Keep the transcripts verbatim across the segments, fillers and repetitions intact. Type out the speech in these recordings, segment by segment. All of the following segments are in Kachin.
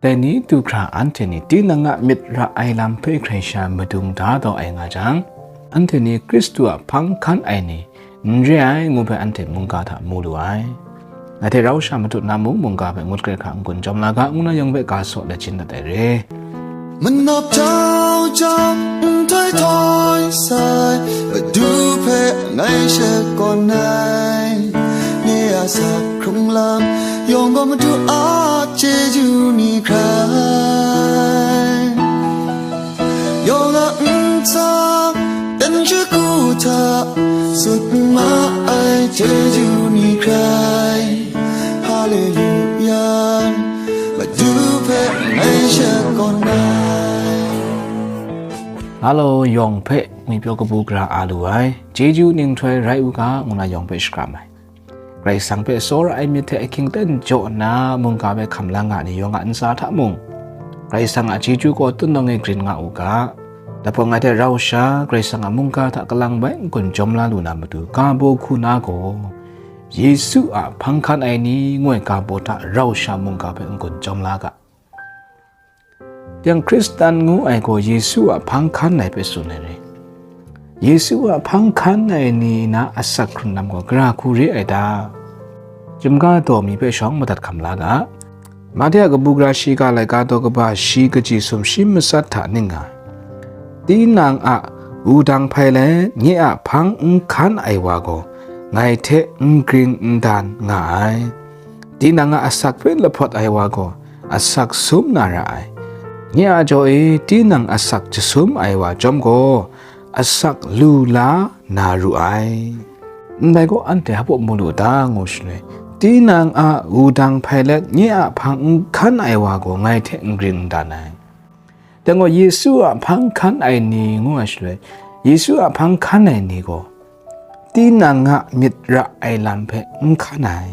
Dai ni du hkra anhte ni tinang a myit ra ai lam hpe hkrai sha madung da taw ai nga jang, anhte ni Hkristu a hpang hkan ai ni n re ai ngu hpe anhte mungga hta mu lu ai. Ngai hte rau sha matut na mung mungga hpe ngut kre hkra n-gun jawm la ga, ngu na yawng hpe ga saw let shin dat ai re. Manap jau jau, nhtoi htoi sai, Madu hpe ngai shakawn ai. Nye a sak hkrung lam yawng gaw Madu a chyeju ni hkrai. Yawng a ntsa, dan shagu hta, sut ma ai chyeju ni hkrai. Haleluya, Madu hpe ngai shakawn ai. Halo, yawng hpe ngwipyaw kabu gara a lu ai, chyeju ninghtoi rai u ga, ngu na yawng hpe shakram ai. Karai Kasang hpe tsawra ai myit hte ahkying ten jaw nna, mungga hpe hkam la nga ni yawng a ntsa hta mung, Karai Kasang a chyeju gaw tun nawng e grin nga u ga. Dai hpawng ngai hte rau sha Karai Kasang a mungga hta kalang bai n-gun jawm la lu na matu, ga baw hku na gaw, Yesu a hpang hkan ai ni ngu ai ga baw hta rau sha mungga hpe n-gun jawm la ga. Yang Hkristan ngu ai gaw Yesu a hpang hkan ai hpe tsun ai re. Yesu a hpang hkan ai ni na asak hkrung lam gaw gara hku re ai ta? Chyum ga daw mi hpe shawng madat hkam la ga. Mahte a kabu gara shi ga laika daw kaba shi kaji sumshi matsat hta ning nga, tinang a wudang hpai let nye a hpang n hkan ai wa gaw ngai hte n gring n dan nga ai. Tinang a asak hpe lahpawt ai wa gaw asak sum na ra ai. Nye a jaw e tinang asak jasum ai wa chyawm gaw, asak lu la na ru ai. Ndai gaw anhte hpa mu lu ta ngu shaloi, tinang a wudang hpai let nye a hpang n hkan ai wa gaw ngai hte n gring n dan ai. Dai gaw Yesu a hpang hkan ai ni ngu ai shaloi, Yesu a hpang hkan ai ni gaw tinang a myit ra ai lam hpe n hkan ai.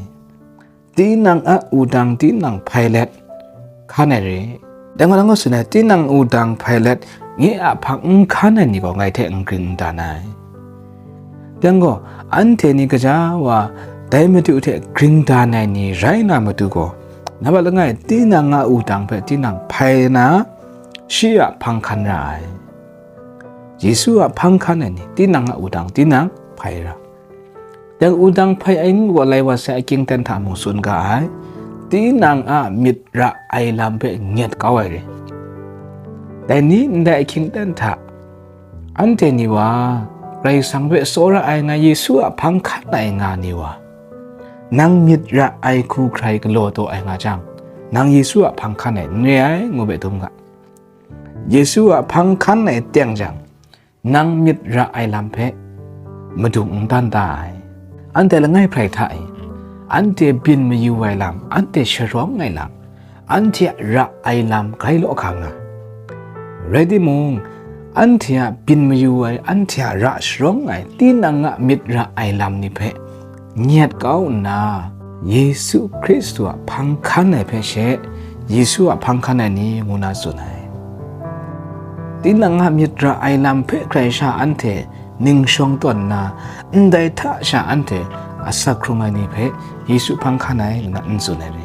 Tinang a wudang tinang hpai let hkan ai re. Dai gaw, dai gaw tsun ai, tinang wudang hpai let nye a hpang n hkan ai ni gaw ngai hte n gring n dan ai. Dai gaw, anhte ni gaja wa dai Madu hte gring dan ai ni rai na matu gaw, nambat langai tinang a wudang hpe tinang hpai na, shi a hpang hkan ra ai. Yesu a hpang hkan ai ni, tinang a wudang tinang hpai ra. Dang wudang hpai ai ngu gaw lai wa sai ahkying ten hta mung tsun ga ai, tinang a myit ra ai lam hpe nyet kau ai re. Dai ni ndai ahkying ten hta, anhte ni wa, Karai Kasang hpe tsawra ai nga Yesu a hpang hkan ai nga ni wa, nang myit ra ai hku hkrai galaw taw ai nga jang, nang Yesu a hpang hkan ai n re ai, ngu hpe dum ga. Yesu a hpang hkan ai teng jang, nang myit ra ai lam hpe madung n dan da ai. Anhte langai hprai hta e, anhte byin mayu ai lam, anhte sharawng ai lam, anhte a ra ai lam grai law hkang nga. Rai timung, anhte a byin mayu ai, anhte a ra sharawng ai, tinang a myit ra ai lam ni hpe, nyet kau nna, Yesu Hkristu a hpang hkan ai hpe she, Yesu a hpang hkan ai ni ngu na tsun ai. Tinang a myit ra ai lam hpe hkrai sha anhte ning shawng tawn nna, ndai hta sha anhte asak hkrung ai ni hpe Yesu hpang hkan ai ngu na n tsun ai re.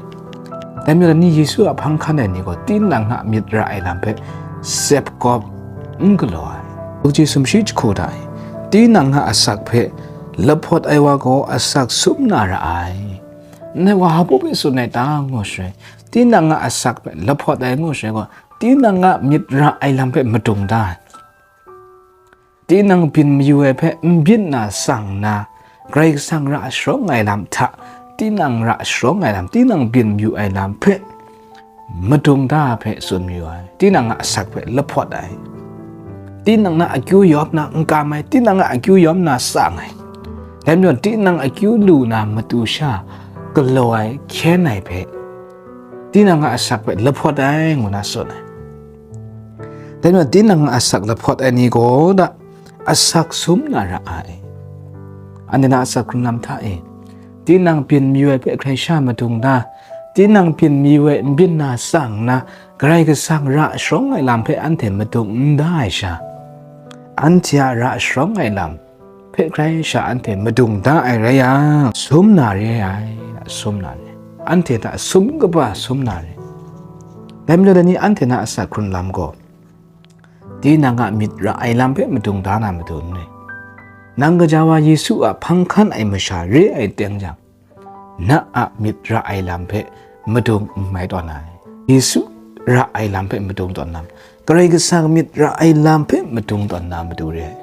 Dai majaw ni Yesu a hpang hkan ai ni gaw tinang a myit ra ai lam hpe sep kawp n galaw ai. Kaji sumshi jahku hta e, tinang a asak hpe lahpawt ai wa gaw asak sum na ra ai. Ndai wa hpa hpe tsun ai ta ngu shaloi, tinang a asak hpe lahpawt ai ngu shaloi gaw, tinang a myit ra ai lam hpe madung da ai. Tinang byin mayu ai hpe n byin na tsang nna, Karai Kasang ra sharawng ai lam hta, tinang ra sharawng ai lam, tinang byin mayu ai lam hpe madung da hpe tsun mayu ai, tinang a asak hpe lahpawt ai, tinang na akyu yawm na n kam ai, tinang a akyu yawm na tsang ai, dai majaw tinang akyu lu na matu sha galaw ai, hkyen ai hpe, tinang a asak hpe lahpawt ai, ngu na tsun ai. Dai majaw tinang a asak lahpawt ai ni gaw da, asak sum na ra ai. Anhte na asak hkrung lam hta e, tinang byin mayu ai hpe hkrai sha madung da, tinang byin mayu ai n byin na tsang nna, Karai Kasang ra sharawng ai lam hpe anhte madung n da ai sha, anhte a ra sharawng ai lam hpe hkrai sha anhte madung da ai rai yang, sum na re ai, sum na re. Anhte hta sum kaba sum na re. Dai majaw dai ni anhte na asak hkrun lam gaw, tinang a myit ra ai lam hpe madung da na matu n rai. Nang gaja wa Yesu a hpang hkan ai masha re ai teng jang, na a myit ra ai lam hpe madung n mai tawn ai. Yesu ra ai lam hpe madung tawn na, Karai Kasang myit ra ai lam hpe madung tawn na matu re ai.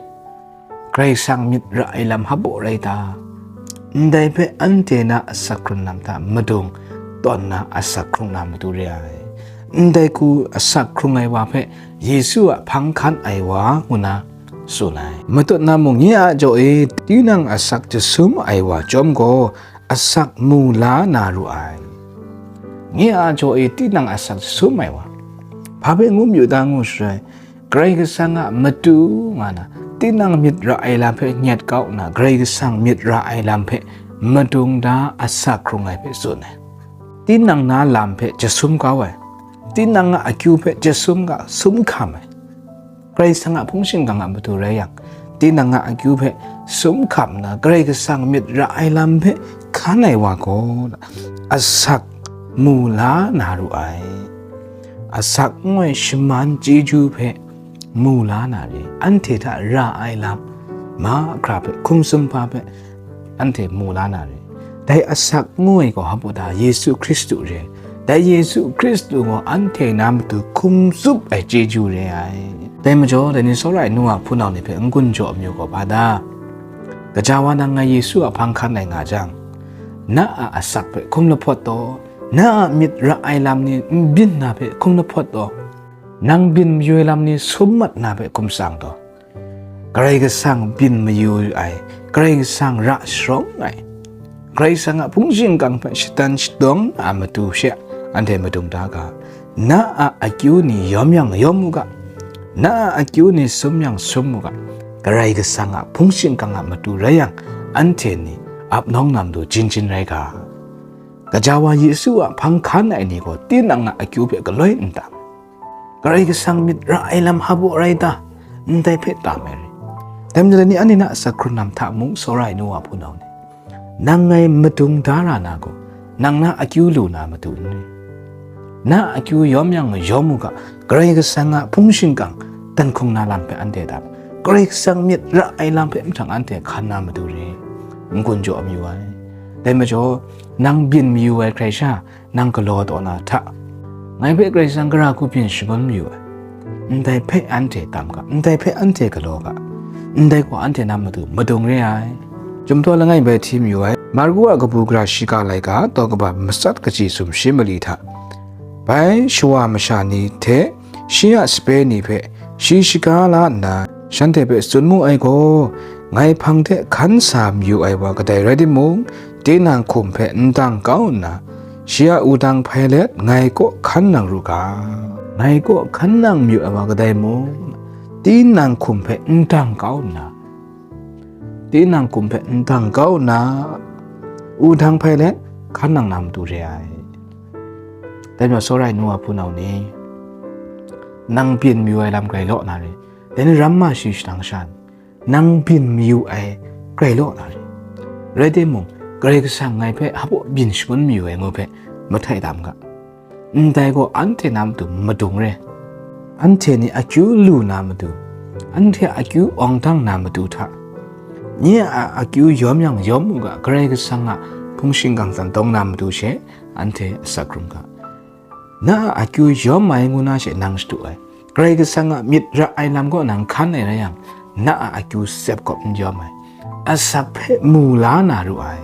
Karai Kasang myit ra ai lam hpaw rai ta? Ndai hpe anhte na asak hkrung lam hta madung tawn na asak hkrung na matu re ai. Ndai hku asak hkrung ai wa hpe Yesu a hpang hkan ai wa ngu na tsun ai. Matut na mung, nye a jaw e tinang asak jasum ai wa chyawm gaw, asak mu la na ru ai. Nye a jaw e tinang asak jasum ai wa, hpa hpe ngu mayu ta ngu sharai, Karai Kasang a matu nga na, tinang myit ra ai lam hpe nyet kau nna, Karai Kasang myit ra ai lam hpe madung da asak hkrung ai hpe tsun ai. Tinang na lam hpe jasum kau ai, tinang a akyu hpe jasum ga sum hkam ai. Karai Kasang a hpung shingkang a matu rai yang, tinang a akyu hpe sum hkam nna, Karai Kasang myit ra ai lam hpe hkan ai wa gaw, asak mu la na ru ai. Asak ngoi shaman chyeju hpe mu la na re, anhte hta ra ai lam mahkra hpe, hkum sumhpa hpe, anhte mu la na re. Dai asak ngoi gaw hpaw ta? Yesu Hkristu re. Dai Yesu Hkristu gaw anhte na matu hkum tsup ai chyeju re ai. Dai majaw, dai ni tsawra ai nu a hpunau ni hpe n-gun jaw amyu gaw hpa ta? Gaja wa nang ngai Yesu a hpang hkan ai nga jang, na a asak hpe hkum lahpawt taw, na a myit ra ai lam ni n byin na hpe hkum lahpawt taw, nang byin mayu ai lam ni sum mat na hpe hkum tsang taw, Karai Kasang byin mayu ai, Karai Kasang ra sharawng ai, Karai Kasang a hpung shingkang hpe shatan shadawng na a matu she anhte madung da ga. Na a akyu ni yawm yang yawm u ga, na a akyu ni sum yang sum u ga, Karai Kasang a hpung shingkang a matu rai yang, anhte ni ap nawng na matu jin jin rai ga. Gaja wa Yesu a hpang hkan ai ni gaw tinang a akyu hpe galoi n tam? Karai Kasang myit ra ai lam hpaw rai ta? Ndai hpe tam ai re. Dai majaw dai ni anhte na asak hkrun lam hta mung, tsawra ai nu wa hpunau ni, nang ngai madung da ra na gaw, nang na akyu lu na matu n rai. Na a akyu yawm yang yawm u ga, Karai Kasang a hpung shingkang dan hkung na lam hpe anhte tam, Karai Kasang myit ra ai lam hpe mahtang anhte hkan na matu re, n-gun jaw amyu ai. Dai majaw, nang byin mayu ai hkrai sha, nang galaw taw na hta, ngai hpe Karai Kasang gara hku byin shangun mayu ai, ndai hpe anhte tam ga, ndai hpe anhte galaw ga, ndai gaw anhte na matu madung re ai. Chyum htaw langai bai hti mayu ai, Marku a kabu gara shiga laika, daw kaba matsat kaji sumshi mali hta, bai shawa masha ni hte shi a sape ni hpe shi shaga la nna, shanhte hpe tsun mu ai gaw, ngai hpang hte hkan sa mayu ai wa kadai rai timung, tinang hkum hpe n dang kau nna, shi a wudang hpai let ngai kaw hkan nang ru ga. Ngai kaw hkan nang mayu ai wa kadai mung, tinang hkum hpe n dang kau nna, tinang hkum hpe n dang kau nna, wudang hpai let hkan nang na matu re ai. Dai majaw, tsawra ai nu wa hpunau ni, nang byin mayu ai lam grai law na re. Dai ni ramma shi shadang sha ni, nang byin mayu ai grai law na re. Rai timung, Karai Kasang ngai hpe hpaw byin shangun mayu ai ngu hpe mahtai tam ga. Ndai gaw anhte na matu madung re. Anhte ni akyu lu na matu, anhte a akyu awng dang na matu hta, nye a akyu yawm yang yawm u ga, Karai Kasang a hpung shingkang dan dawng na matu she anhte asak hkrung ga. Na a akyu yawm ai ngu na she nang shadu ai. Karai Kasang a myit ra ai lam gaw nang hkan ai rai yang, na a akyu sep kawp n yawm ai. Asak hpe mu la na ru ai.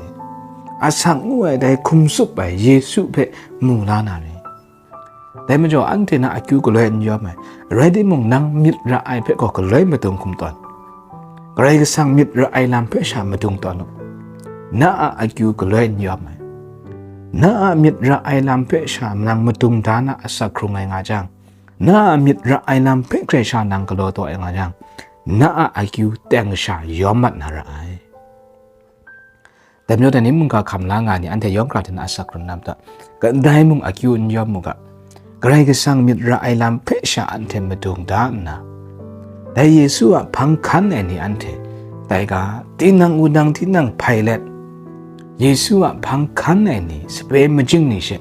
Asak ngu ai dai hkum tsup ai Yesu hpe mu la na re. Dai majaw, anhte na akyu galoi n yawm ai, rai timung, nang myit ra ai hpe gaw galoi madung hkum tawn. Karai Kasang myit ra ai lam hpe sha madung tawn u. Na a akyu galoi n yawm ai. Na a myit ra ai lam hpe sha nang madung da na asak hkrung ai nga jang, na a myit ra ai lam hpe hkrai sha nang galaw taw ai nga jang, na a akyu teng sha yawm mat na ra ai. Dai majaw, dai ni mungga hkam la nga ni, anhte yawng hkra hte na asak hkrun na matu, kadai mung akyu n yawm u ga, Karai Kasang myit ra ai lam hpe sha anhte madung da nna, dai Yesu a hpang hkan ai ni anhte tai ga, tinang wudang tinang hpai let, Yesu a hpang hkan ai ni sape majing ni she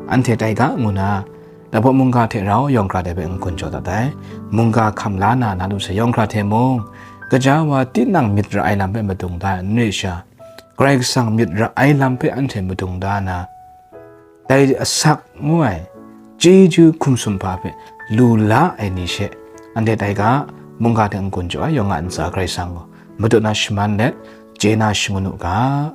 anhte tai ga ngu na, Dai gaw mungga hte rau yawng hkra de hpe n-gun jaw dat ai. Mungga hkam la na na lu sai yawng hkra hte mung, gaja wa tinang myit ra ai lam hpe madung da ai, n re sha, Karai Kasang myit ra ai lam hpe anhte madung da na, dai asak ngu ai chyeju hkum sumhpa hpe lu la ai ni she, anhte dai ga, mungga hte n-gun jaw ai yawng a ntsa Karai Kasang gaw madu na shaman let, chye na shangun u ga,